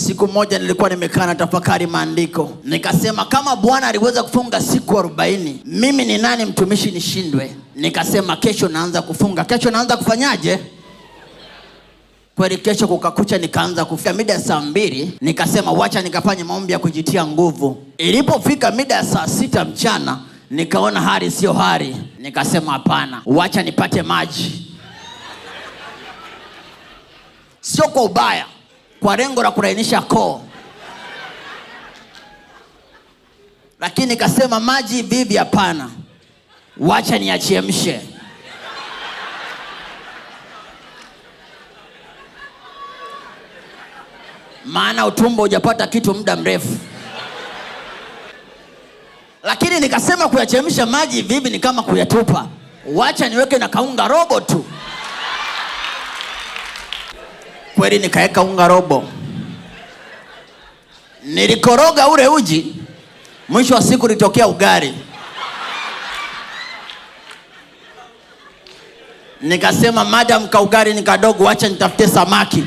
Siku moja nilikuwa nimekaa na tafakari maandiko, nikasema kama Bwana aliweza kufunga siku 40, mimi ni nani mtumishi nishindwe? Nikasema kesho naanza kufunga. Kesho naanza kufanyaje? Kweli kesho kukakucha, nikaanza kufika mida ya saa 2, nikasema wacha nikafanye maombi ya kujitia nguvu. Ilipofika mida ya saa 6 mchana, nikaona hali sio hali, nikasema hapana, wacha nipate maji. Sio kwa ubaya, kwa lengo la kulainisha koo, lakini nikasema maji vivi, hapana, wacha niachemshe. Maana utumbo hujapata kitu muda mrefu. Lakini nikasema kuyachemsha maji vivi ni kama kuyatupa, wacha niweke na kaunga robo tu. Kweli nikaweka unga robo, nilikoroga ule uji, mwisho wa siku litokea ugali. Nikasema madam ka ugali ni kadogo, wacha nitafute samaki.